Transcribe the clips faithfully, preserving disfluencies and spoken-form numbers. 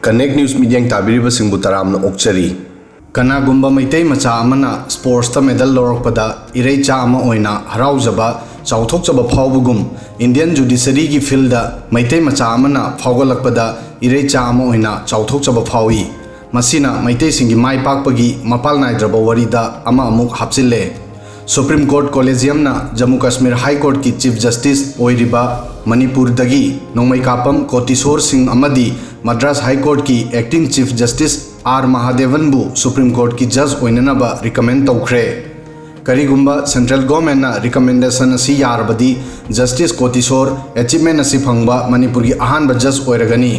Connect News ꯃꯤꯠꯌꯦꯡ ꯇꯥꯕꯤꯔꯤꯕꯁꯤꯡꯕꯨ ꯇꯔꯥꯝꯅ ꯑꯣꯛꯆꯔꯤ꯫ ꯀꯅꯥꯒꯨꯝꯕ ꯃꯩꯇꯩ ꯃꯆꯥ ꯑꯃꯅ sportsꯇ medal ꯂꯧꯔꯛꯄꯗ ꯏꯔꯩꯆꯥ ꯑꯃ ꯑꯣꯏꯅ ꯍꯔꯥꯎꯖꯕ, ꯆꯥꯎꯊꯣꯛꯆꯕ ꯐꯥꯎꯕꯒꯨꯝ, Indian judiciaryꯒꯤ fieldꯗ ꯃꯩꯇꯩ ꯃꯆꯥ ꯑꯃꯅ ꯐꯥꯎꯒꯠꯂꯛꯄꯗ ꯏꯔꯩꯆꯥ ꯑꯃ ꯑꯣꯏꯅ ꯆꯥꯎꯊꯣꯛꯆꯕ ꯐꯥꯎꯏ꯫ ꯃꯁꯤꯅ ꯃꯩꯇꯩꯁꯤꯡꯒꯤ ꯃꯥꯏ ꯄꯥꯛꯄꯒꯤ ꯃꯄꯥꯜ ꯅꯥꯏꯗ꯭ꯔꯕ ꯋꯥꯔꯤꯗ ꯑꯃ ꯑꯃꯨꯛ ꯍꯥꯞꯆꯤꯜꯂꯦ꯫ Supreme Court Collegiumꯅ Jammu Kashmir High Courtꯀꯤ Chief Justice ꯑꯣꯏꯔꯤꯕ ꯃꯅꯤꯄꯨꯔꯗꯒꯤ ꯅꯣꯡꯃꯩꯀꯥꯄꯝ ꯀꯣꯇꯤꯁꯣꯔ ꯁꯤꯡ ꯑꯃꯗꯤ ꯃꯗ꯭ꯔꯥꯁ High Courtꯀꯤ Acting Chief Justice ꯑꯥꯔ ꯃꯍꯥꯗꯦꯕꯟꯕꯨ Supreme Courtꯀꯤ judge ꯑꯣꯏꯅꯅꯕ recommend ꯇꯧꯈ꯭ꯔꯦ꯫ ꯀꯔꯤꯒꯨꯝꯕ central governmentꯅ recommendation ꯑꯁꯤ ꯌꯥꯔꯕꯗꯤ, Justice ꯀꯣꯇꯤꯁꯣꯔ achievement ꯑꯁꯤ ꯐꯪꯕ ꯃꯅꯤꯄꯨꯔꯒꯤ ꯑꯍꯥꯟꯕ judge ꯑꯣꯏꯔꯒꯅꯤ꯫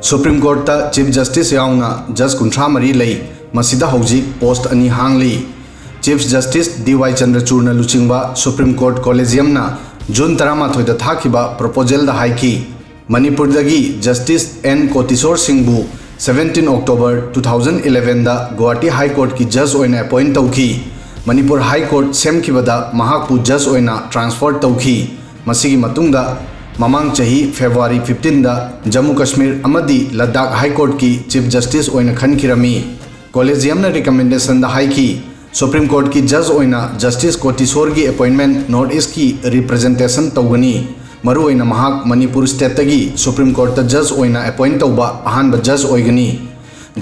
Supreme Courtꯇ Chief Justice ꯌꯥꯎꯅ judge ꯀꯨꯟꯊ꯭ꯔꯥ ꯃꯔꯤ ꯂꯩ꯫ ꯃꯁꯤꯗ ꯍꯧꯖꯤꯛ post ꯑꯅꯤ ꯍꯥꯡꯂꯤ꯫ Chief Justice ꯗꯤ ꯋꯥꯏ ꯆꯟꯗ꯭ꯔꯆꯨꯔꯅ ꯂꯨꯆꯤꯡꯕ Supreme Court Collegiumꯅ ꯖꯨꯟ ꯇꯔꯥꯃꯥꯊꯣꯏꯗ ꯊꯥꯈꯤꯕ proposalꯗ ꯍꯥꯏꯈꯤ, ꯃꯅꯤꯄꯨꯔꯗꯒꯤ Justice ꯑꯦꯟ ꯀꯣꯇꯤꯁꯣꯔ ꯁꯤꯡꯕꯨ seventeen October two thousand elevenꯗ ꯒꯨꯋꯥꯍꯥꯇꯤ High Courtꯀꯤ judge ꯑꯣꯏꯅ appoint ꯇꯧꯈꯤ꯫ ꯃꯅꯤꯄꯨꯔ High Court ꯁꯦꯝꯈꯤꯕꯗ ꯃꯍꯥꯛꯄꯨ judge ꯑꯣꯏꯅ transfer ꯇꯧꯈꯤ꯫ ꯃꯁꯤꯒꯤ ꯃꯇꯨꯡꯗ ꯃꯃꯥꯡ ꯆꯍꯤ February fifteenꯗ ꯖꯝꯃꯨ ꯀꯥꯁꯃꯤꯔ ꯑꯃꯗꯤ ꯂꯗꯥꯈ High Courtꯀꯤ Chief Justice ꯑꯣꯏꯅ ꯈꯟꯈꯤꯔꯝꯃꯤ꯫ Collegiumꯅ recommendationꯗ ꯍꯥꯏꯈꯤ, Supreme Courtꯀꯤ judge ꯑꯣꯏꯅ Justice ꯀꯣꯇꯤꯁꯣꯔꯒꯤ appointment North Eastꯀꯤ representation ꯇꯧꯒꯅꯤ꯫ ꯃꯔꯨꯑꯣꯏꯅ ꯃꯍꯥꯛ ꯃꯅꯤꯄꯨꯔ stateꯇꯒꯤ Supreme Courtꯇ judge ꯑꯣꯏꯅ appoint ꯇꯧꯕ ꯑꯍꯥꯟꯕ judge ꯑꯣꯏꯒꯅꯤ꯫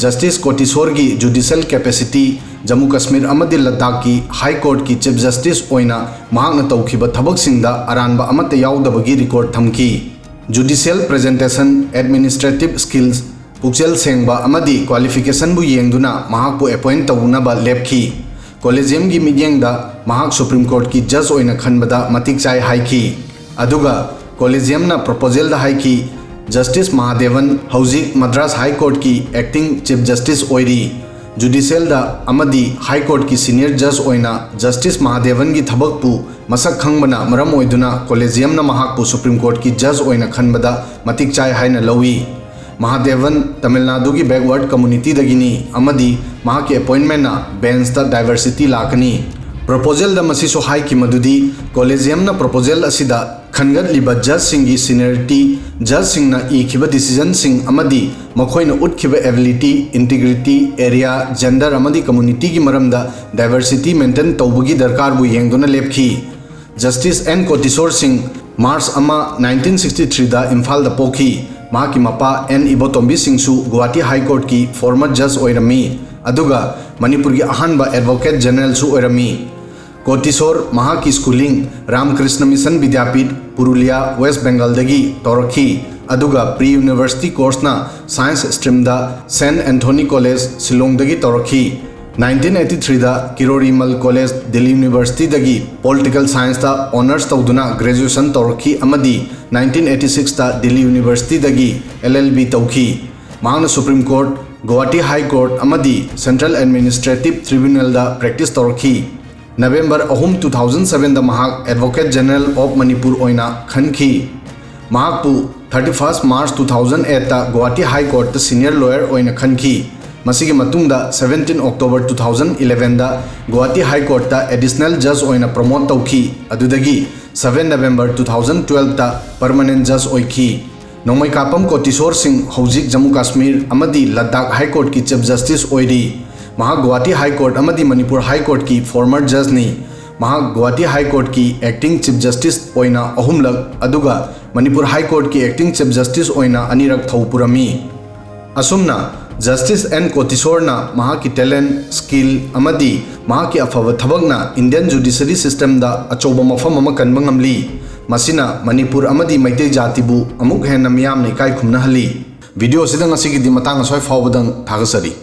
Justice ꯀꯣꯇꯤꯁꯣꯔꯒꯤ judicial capacity, Jammu Kashmir ꯑꯃꯗꯤ ꯂꯗꯥꯈꯀꯤ High Courtꯀꯤ Chief Justice ꯑꯣꯏꯅ ꯃꯍꯥꯛꯅ ꯇꯧꯈꯤꯕ ꯊꯕꯛꯁꯤꯡꯗ ꯑꯔꯥꯟꯕ ꯑꯃꯠꯇ ꯌꯥꯎꯗꯕꯒꯤ record ꯊꯝꯈꯤ꯫ Judicial presentation, administrative skills, ꯄꯨꯛꯆꯦꯜ ꯁꯦꯡꯕ ꯑꯃꯗꯤ qualificationꯕꯨ ꯌꯦꯡꯗꯨꯅ ꯃꯍꯥꯛꯄꯨ appoint ꯇꯧꯅꯕ ꯂꯦꯞꯈꯤ꯫ Collegiumꯒꯤ ꯃꯤꯠꯌꯦꯡꯗ ꯃꯍꯥꯛ Supreme Courtꯀꯤ judge ꯑꯣꯏꯅ ꯈꯟꯕꯗ ꯃꯇꯤꯛ ꯆꯥꯏ ꯍꯥꯏꯈꯤ꯫ ꯑꯗꯨꯒ Collegiumꯅ proposalꯗ ꯍꯥꯏꯈꯤ, Justice ꯃꯍꯥꯗꯦꯕꯟ ꯍꯧꯖꯤꯛ ꯃꯗ꯭ꯔꯥꯁ High Courtꯀꯤ Acting Chief Justice ꯑꯣꯏꯔꯤ꯫ Judicialꯗ ꯑꯃꯗꯤ High Courtꯀꯤ senior judge ꯑꯣꯏꯅ Justice ꯃꯍꯥꯗꯦꯕꯟꯒꯤ ꯊꯕꯛꯄꯨ ꯃꯁꯛ ꯈꯪꯕꯅ ꯃꯔꯝ ꯑꯣꯏꯗꯨꯅ Collegiumꯅ ꯃꯍꯥꯛꯄꯨ Supreme Courtꯀꯤ judge ꯑꯣꯏꯅ ꯈꯟꯕꯗ ꯃꯇꯤꯛ ꯆꯥꯏ ꯍꯥꯏꯅ ꯂꯧꯏ꯫ ꯃꯍꯥꯗꯦꯕꯟ ꯇꯃꯤꯜ ꯅꯥꯗꯨꯒꯤ backward communityꯗꯒꯤꯅꯤ ꯑꯃꯗꯤ ꯃꯍꯥꯛꯀꯤ appointmentꯅ benchꯇ diversity ꯂꯥꯛꯀꯅꯤ꯫ Proposalꯗ ꯃꯁꯤꯁꯨ ꯍꯥꯏꯈꯤ ꯃꯗꯨꯗꯤ Collegiumꯅ proposal ꯑꯁꯤꯗ ꯈꯟꯒꯠꯂꯤꯕ ꯖꯖꯁꯤꯡꯒꯤ ꯁꯤꯅꯤꯌꯔꯤꯇꯤ, ꯖꯖꯁꯤꯡꯅ ꯏꯈꯤꯕ ꯗꯤꯁꯤꯖꯟꯁꯤꯡ ꯑꯃꯗꯤ ꯃꯈꯣꯏꯅ ꯎꯠꯈꯤꯕ ꯑꯦꯕꯤꯂꯤꯇꯤ, ꯏꯟꯇꯤꯒ꯭ꯔꯤꯇꯤ, ꯑꯦꯔꯤꯌꯥ, ꯖꯦꯟꯗꯔ ꯑꯃꯗꯤ ꯀꯝꯃ꯭ꯌꯨꯅꯤꯇꯤꯒꯤ ꯃꯔꯝꯗ ꯗꯥꯏꯕꯔꯁꯤꯇꯤ ꯃꯦꯟꯇꯦꯟ ꯇꯧꯕꯒꯤ ꯗꯔꯀꯥꯔꯕꯨ ꯌꯦꯡꯗꯨꯅ ꯂꯦꯞꯈꯤ꯫ ꯖꯁꯇꯤꯁ ꯑꯦꯟ ꯀꯣꯇꯤꯁꯣꯔ ꯁꯤꯡ ꯃꯥꯔꯆ ꯑꯃ, ꯅꯥꯏꯟꯇꯤꯟ ꯁꯤꯛꯁꯇꯤ ꯊ꯭ꯔꯤꯗ ꯏꯝꯐꯥꯜꯗ ꯄꯣꯛꯈꯤ꯫ ꯃꯍꯥꯛꯀꯤ ꯃꯄꯥ ꯑꯦꯟ ꯏꯕꯣꯇꯣꯝꯕꯤ ꯁꯤꯡꯁꯨ ꯒꯨꯋꯥꯍꯥꯇꯤ ꯍꯥꯏ ꯀꯣꯔꯠꯀꯤ ꯐꯣꯔꯃꯔ ꯖꯖ ꯑꯣꯏꯔꯝꯃꯤ, ꯑꯗꯨꯒ ꯃꯅꯤꯄꯨꯔꯒꯤ ꯑꯍꯥꯟꯕ ꯑꯦꯗꯚꯣꯀꯦꯠ ꯖꯦꯅꯔꯦꯜꯁꯨ ꯑꯣꯏꯔꯝꯃꯤ꯫ ꯀꯣꯇꯤꯁꯣꯔ ꯃꯍꯥꯛꯀꯤ schooling Ramakrishna mission Vidyapith, Purulia, west ꯕꯦꯡꯒꯜꯗꯒꯤ ꯇꯧꯔꯛꯈꯤ, ꯑꯗꯨꯒ ꯄ꯭ꯔꯤ ꯌꯨꯅꯤꯚꯔꯁꯤꯇꯤ ꯀꯣꯔꯁꯅ ꯁꯥꯏꯟꯁ ꯁ꯭ꯇ꯭ꯔꯤꯝꯗ ꯁꯦꯟꯠ ꯑꯦꯟꯊꯣꯅꯤ ꯀꯣꯂꯦꯖ, ꯁꯤꯂꯣꯡꯗꯒꯤ ꯇꯧꯔꯛꯈꯤ꯫ ꯅꯥꯏꯟꯇꯤꯟ ꯑꯩꯠꯇꯤ ꯊ꯭ꯔꯤꯗ ꯀꯤꯔꯣꯔꯤꯃꯜ ꯀꯣꯂꯦꯖ, ꯗꯤꯜꯂꯤ ꯌꯨꯅꯤꯚꯔꯁꯤꯇꯤꯗꯒꯤ ꯄꯣꯂꯤꯇꯤꯀꯦꯜ ꯁꯥꯏꯟꯁꯇ ꯑꯣꯅꯔꯁ ꯇꯧꯗꯨꯅ ꯒ꯭ꯔꯦꯖꯨꯑꯦꯁꯟ ꯇꯧꯔꯛꯈꯤ ꯑꯃꯗꯤ ꯅꯥꯏꯟꯇꯤꯟ ꯑꯩꯠꯇꯤ ꯁꯤꯛꯁꯇ ꯗꯤꯜꯂꯤ ꯌꯨꯅꯤꯚꯔꯁꯤꯇꯤꯗꯒꯤ ꯑꯦꯜ ꯑꯦꯜ ꯕꯤ ꯇꯧꯈꯤ꯫ ꯃꯍꯥꯛꯅ supreme court, Guwahati high court ꯑꯃꯗꯤ ꯁꯦꯟꯇ꯭ꯔꯦꯜ ꯑꯦꯗꯃꯤꯅꯤꯁꯇ꯭ꯔꯦꯇꯤꯚ ꯇ꯭ꯔꯤꯕ꯭ꯌꯨꯅꯦꯜꯗ ꯄ꯭ꯔꯦꯛꯇꯤꯁ ꯇꯧꯔꯛꯈꯤ꯫ ꯅꯕꯦꯝꯕꯔ ꯑꯍꯨꯝ, ꯇꯨ ꯊꯥꯎꯖꯟ ꯁꯚꯦꯟꯗ ꯃꯍꯥꯛ ꯑꯦꯗꯚꯣꯀꯦꯠ ꯖꯦꯅꯔꯦꯜ ꯑꯣꯐ ꯃꯅꯤꯄꯨꯔ ꯑꯣꯏꯅ ꯈꯟꯈꯤ꯫ ꯃꯍꯥꯛꯄꯨ thirty first March two thousand ꯑꯩꯠꯇ ꯒꯨꯋꯥꯍꯥꯇꯤ ꯍꯥꯏ ꯀꯣꯔꯠꯇ ꯁꯤꯅꯤꯌꯔ ꯂꯣꯌꯔ ꯑꯣꯏꯅ ꯈꯟꯈꯤ꯫ ꯃꯁꯤꯒꯤ ꯃꯇꯨꯡꯗ ꯁꯚꯦꯟꯇꯤꯟ ꯑꯣꯛꯇꯣꯕꯔ ꯇꯨ ꯊꯥꯎꯖꯟ ꯏꯂꯦꯚꯦꯟꯗ ꯒꯨꯋꯥꯍꯥꯇꯤ ꯍꯥꯏ ꯀꯣꯔꯠꯇ ꯑꯦꯗꯤꯁꯅꯦꯜ ꯖꯖ ꯑꯣꯏꯅ ꯄ꯭ꯔꯣꯃꯣꯠ ꯇꯧꯈꯤ, ꯑꯗꯨꯗꯒꯤ ꯁꯚꯦꯟ ꯅꯕꯦꯝꯕꯔ ꯇꯨ ꯊꯥꯎꯖꯟ ꯇꯨꯋꯦꯜꯞꯇ ꯄꯔꯃꯅꯦꯟꯠ ꯖꯖ ꯑꯣꯏꯈꯤ꯫ ꯅꯣꯡꯃꯩꯀꯥꯄꯝ ꯀꯣꯇꯤꯁꯣꯔ ꯁꯤꯡ ꯍꯧꯖꯤꯛ ꯖꯝꯃꯨ ꯀꯥꯁꯃꯤꯔ ꯑꯃꯗꯤ ꯂꯗꯥꯈ ꯍꯥꯏ ꯀꯣꯔꯠꯀꯤ ꯆꯤꯐ ꯖꯁꯇꯤꯁ ꯑꯣꯏꯔꯤ꯫ ꯃꯍꯥꯛ ꯒꯨꯋꯥꯍꯥꯇꯤ ꯍꯥꯏ ꯀꯣꯔꯠ ꯑꯃꯗꯤ ꯃꯅꯤꯄꯨꯔ ꯍꯥꯏ ꯀꯣꯔꯠꯀꯤ ꯐꯣꯔꯃꯔ ꯖꯖꯅꯤ꯫ ꯃꯍꯥꯛ ꯒꯨꯋꯥꯍꯥꯇꯤ ꯍꯥꯏ ꯀꯣꯔꯠꯀꯤ ꯑꯦꯛꯇꯤꯡ ꯆꯤꯐ ꯖꯁꯇꯤꯁ ꯑꯣꯏꯅ ꯑꯍꯨꯝꯂꯛ, ꯑꯗꯨꯒ ꯃꯅꯤꯄꯨꯔ ꯍꯥꯏ ꯀꯣꯔꯠꯀꯤ ꯑꯦꯛꯇꯤꯡ ꯆꯤꯐ ꯖꯁꯇꯤꯁ ꯑꯣꯏꯅ ꯑꯅꯤꯔꯛ ꯊꯧ ꯄꯨꯔꯝꯃꯤ꯫ ꯑꯁꯨꯝꯅ ꯖꯁꯇꯤꯁ ꯑꯦꯟ ꯀꯣꯇꯤꯁꯣꯔꯅ ꯃꯍꯥꯛꯀꯤ ꯇꯦꯂꯦꯟꯠ, ꯁ꯭ꯀꯤꯜ ꯑꯃꯗꯤ ꯃꯍꯥꯛꯀꯤ ꯑꯐꯕ ꯊꯕꯛꯅ ꯏꯟꯗꯤꯌꯟ ꯖꯨꯗꯤꯁꯔꯤ ꯁꯤꯁꯇꯦꯝꯗ ꯑꯆꯧꯕ ꯃꯐꯝ ꯑꯃ ꯀꯟꯕ ꯉꯝꯂꯤ꯫ ꯃꯁꯤꯅ ꯃꯅꯤꯄꯨꯔ ꯑꯃꯗꯤ ꯃꯩꯇꯩ ꯖꯥꯇꯤꯕꯨ ꯑꯃꯨꯛ ꯍꯦꯟꯅ ꯃꯤꯌꯥꯝꯅ ꯏꯀꯥꯏ ꯈꯨꯝꯅꯍꯜꯂꯤ꯫ ꯚꯤꯗꯤꯑꯣ ꯑꯁꯤꯗ ꯉꯁꯤꯒꯤꯗꯤ ꯃꯇꯥꯡ ꯑꯁ꯭ꯋꯥꯏ ꯐꯥꯎꯕꯗꯪ ꯊꯥꯒꯠꯆꯔꯤ꯫